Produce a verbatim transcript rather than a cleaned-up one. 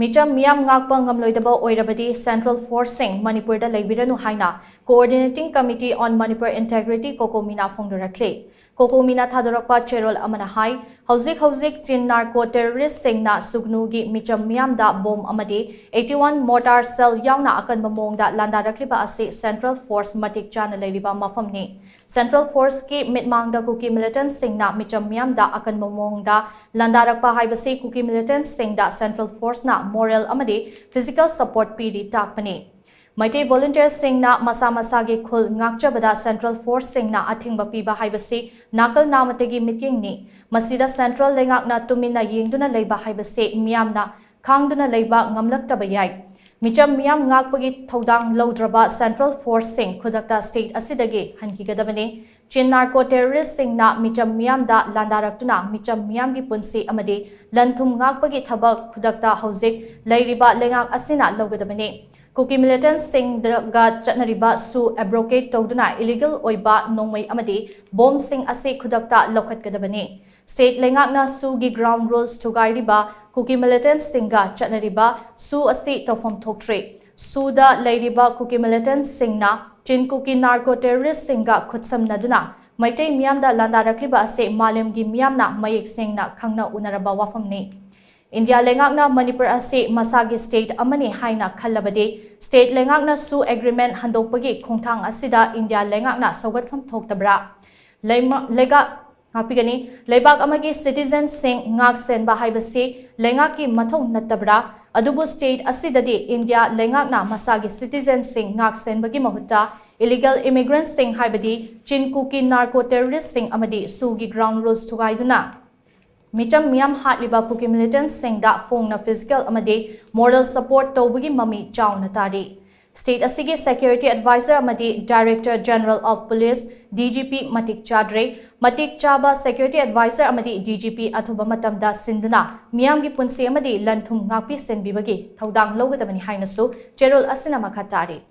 ꯃꯤꯆꯝ ꯃꯤꯌꯥꯝ ꯉꯥꯛꯄ ꯉꯝꯂꯣꯏꯗꯕ ꯑꯣꯏꯔꯕꯗꯤ Central Forceꯁꯤꯡ ꯃꯅꯤꯄꯨꯔꯗ ꯂꯩꯕꯤꯔꯅꯨ ꯍꯥꯏꯅ Coordinating Committee on Manipur Integrity COCOMIꯅ ꯐꯣꯡꯗꯣꯔꯛꯂꯤ꯫ COCOMIꯅ ꯊꯥꯗꯣꯔꯛꯄ ꯆꯦꯔꯣꯜ ꯑꯃꯅ ꯍꯥꯏ, ꯍꯧꯖꯤꯛ ꯍꯧꯖꯤꯛ Chin narco terroristꯁꯤꯡꯅ ꯁꯨꯒꯅꯨꯒꯤ ꯃꯤꯆꯝ ꯃꯤꯌꯥꯝꯗ ꯕꯣꯝ ꯑꯃꯗꯤ eighty-one mortar shell ꯌꯥꯎꯅ ꯑꯀꯟꯕ ꯃꯑꯣꯡꯗ ꯂꯥꯟꯗꯥꯔꯛꯂꯤꯕ ꯑꯁꯤ Central Force ꯃꯇꯤꯛ ꯆꯥꯅ ꯂꯩꯔꯤꯕ ꯃꯐꯝꯅꯤ꯫ Central Forceꯀꯤ ꯃꯤꯠꯃꯥꯡꯗ ꯀꯨꯀꯤ militantꯁꯤꯡꯅ ꯃꯤꯆꯝ ꯃꯤꯌꯥꯝꯗ ꯑꯀꯟꯕ ꯃꯑꯣꯡꯗ ꯂꯥꯟꯗꯥꯔꯛꯄ ꯍꯥꯏꯕꯁꯤ ꯀꯨꯀꯤ militantꯁꯤꯡꯗ Central Forceꯅ moral ꯑꯃꯗꯤ physical support ꯄꯤꯔꯤ ꯇꯥꯛꯄꯅꯤ꯫ ꯃꯩꯇꯩ volunteerꯁꯤꯡꯅ ꯃꯁꯥ ꯃꯁꯥꯒꯤ ꯈꯨꯜ ꯉꯥꯛꯆꯕꯗ Central Forceꯁꯤꯡꯅ ꯑꯊꯤꯡꯕ ꯄꯤꯕ ꯍꯥꯏꯕꯁꯤ ꯅꯥꯀꯜ ꯅꯥꯃꯇꯒꯤ ꯃꯤꯠꯌꯦꯡꯅꯤ꯫ ꯃꯁꯤꯗ Central ꯂꯩꯉꯥꯛꯅ ꯇꯨꯃꯤꯟꯅ ꯌꯦꯡꯗꯨꯅ ꯂꯩꯕ ꯍꯥꯏꯕꯁꯤ ꯃꯤꯌꯥꯝꯅ ꯈꯥꯡꯗꯨꯅ ꯂꯩꯕ ꯉꯝꯂꯛꯇꯕ ꯌꯥꯏ꯫ ꯃꯤꯆꯝ ꯃꯤꯌꯥꯝ ꯉꯥꯛꯄꯒꯤ ꯊꯧꯗꯥꯡ ꯂꯧꯗ꯭ꯔꯕ Central Forceꯁꯤꯡ ꯈꯨꯗꯛꯇ state ꯑꯁꯤꯗꯒꯤ ꯍꯟꯈꯤꯒꯗꯕꯅꯤ꯫ Chin narco terroristꯁꯤꯡꯅ ꯃꯤꯆꯝ ꯃꯤꯌꯥꯝꯗ ꯂꯥꯟꯗꯥꯔꯛꯇꯨꯅ ꯃꯤꯆꯝ ꯃꯤꯌꯥꯝꯒꯤ ꯄꯨꯟꯁꯤ ꯑꯃꯗꯤ ꯂꯟ ꯊꯨꯝ ꯉꯥꯛꯄꯒꯤ ꯊꯕꯛ ꯈꯨꯗꯛꯇ ꯍꯧꯖꯤꯛ ꯂꯩꯔꯤꯕ ꯂꯩꯉꯥꯛ ꯑꯁꯤꯅ ꯂꯧꯒꯗꯕꯅꯤ꯫ ꯀꯨꯀꯤ militantꯁꯤꯡꯒ ꯆꯠꯅꯔꯤꯕ ꯁꯨ abrogate ꯇꯧꯗꯨꯅ illegal ꯑꯣꯏꯕ ꯅꯣꯡꯃꯩ ꯑꯃꯗꯤ ꯕꯣꯝꯁꯤꯡ ꯑꯁꯤ ꯈꯨꯗꯛꯇ ꯂꯧꯈꯠꯀꯗꯕꯅꯤ꯫ State ꯂꯩꯉꯥꯛꯅ ꯁꯨꯒꯤ ground rules ꯊꯨꯒꯥꯏꯔꯤꯕ ꯀꯨꯀꯤ militantꯁꯤꯡꯒ ꯆꯠꯅꯔꯤꯕ ꯁꯨ ꯑꯁꯤ ꯇꯧꯐꯝ ꯊꯣꯛꯇ꯭ꯔꯦ꯫ ꯁꯨꯗ ꯂꯩꯔꯤꯕ ꯀꯨꯀꯤ militantꯁꯤꯡꯅ Chin Kuki narco terroristꯁꯤꯡꯒ ꯈꯨꯠꯁꯝꯅꯗꯨꯅ ꯃꯩꯇꯩ ꯃꯤꯌꯥꯝꯗ ꯂꯥꯟꯗꯥꯔꯛꯂꯤꯕ ꯑꯁꯤ ꯃꯥꯂꯦꯝꯒꯤ ꯃꯤꯌꯥꯝꯅ ꯃꯌꯦꯛ ꯁꯦꯡꯅ ꯈꯪꯅ ꯎꯅꯔꯕ ꯋꯥꯐꯝꯅꯤ꯫ ꯏꯟꯗꯤꯌꯥ ꯂꯩꯉꯥꯛꯅ ꯃꯅꯤꯄꯨꯔ ꯑꯁꯤ ꯃꯁꯥꯒꯤ state ꯑꯃꯅꯤ ꯍꯥꯏꯅ ꯈꯜꯂꯕꯗꯤ, state ꯂꯩꯉꯥꯛꯅ ꯁꯨ agreement ꯍꯟꯗꯣꯛꯄꯒꯤ ꯈꯣꯡꯊꯥꯡ ꯑꯁꯤꯗ ꯏꯟꯗꯤꯌꯥ ꯂꯩꯉꯥꯛꯅ ꯁꯧꯒꯠꯐꯝ ꯊꯣꯛꯇꯕ꯭ꯔꯥ? ꯂꯩꯃ-, ꯂꯩꯉꯥꯛ, ꯉꯥꯛꯄꯤꯒꯅꯤ꯫ ꯂꯩꯕꯥꯛ ꯑꯃꯒꯤ citizenꯁꯤꯡ ꯉꯥꯛ ꯁꯦꯟꯕ ꯍꯥꯏꯕꯁꯤ ꯂꯩꯉꯥꯛꯀꯤ ꯃꯊꯧ ꯅꯠꯇꯕ꯭ꯔꯥ? ꯑꯗꯨꯕꯨ state ꯑꯁꯤꯗꯗꯤ ꯏꯟꯗꯤꯌꯥ ꯂꯩꯉꯥꯛꯅ ꯃꯁꯥꯒꯤ citizenꯁꯤꯡ ꯉꯥꯛ ꯁꯦꯟꯕꯒꯤ ꯃꯍꯨꯠꯇ illegal immigrantꯁꯤꯡ ꯍꯥꯏꯕꯗꯤ Chin Kuki narco terroristꯁꯤꯡ ꯑꯃꯗꯤ ꯁꯨꯒꯤ ground rules ꯊꯨꯒꯥꯏꯗꯨꯅ ꯃꯤꯆꯝ ꯃꯤꯌꯥꯝ ꯍꯥꯠꯂꯤꯕ ꯀꯨꯀꯤ militantꯁꯤꯡꯗ ꯐꯣꯡꯅ physical ꯑꯃꯗꯤ moral support ꯇꯧꯕꯒꯤ ꯃꯃꯤ ꯆꯥꯎꯅ ꯇꯥꯔꯤ꯫ State ꯑꯁꯤꯒꯤ security advisor ꯑꯃꯗꯤ Director General of Police, DGP, ꯃꯇꯤꯛ ꯆꯥꯗ꯭ꯔꯦ꯫ ꯃꯇꯤꯛ ꯆꯥꯕ security advisor ꯑꯃꯗꯤ DGP ꯑꯊꯨꯕ ꯃꯇꯝꯗ ꯁꯤꯟꯗꯨꯅ ꯃꯤꯌꯥꯝꯒꯤ ꯄꯨꯟꯁꯤ ꯑꯃꯗꯤ ꯂꯟ ꯊꯨꯝ ꯉꯥꯛꯄꯤ ꯁꯦꯟꯕꯤꯕꯒꯤ ꯊꯧꯗꯥꯡ ꯂꯧꯒꯗꯕꯅꯤ ꯍꯥꯏꯅꯁꯨ ꯆꯦꯔꯣꯜ ꯑꯁꯤꯅ ꯃꯈꯥ ꯇꯥꯔꯤ꯫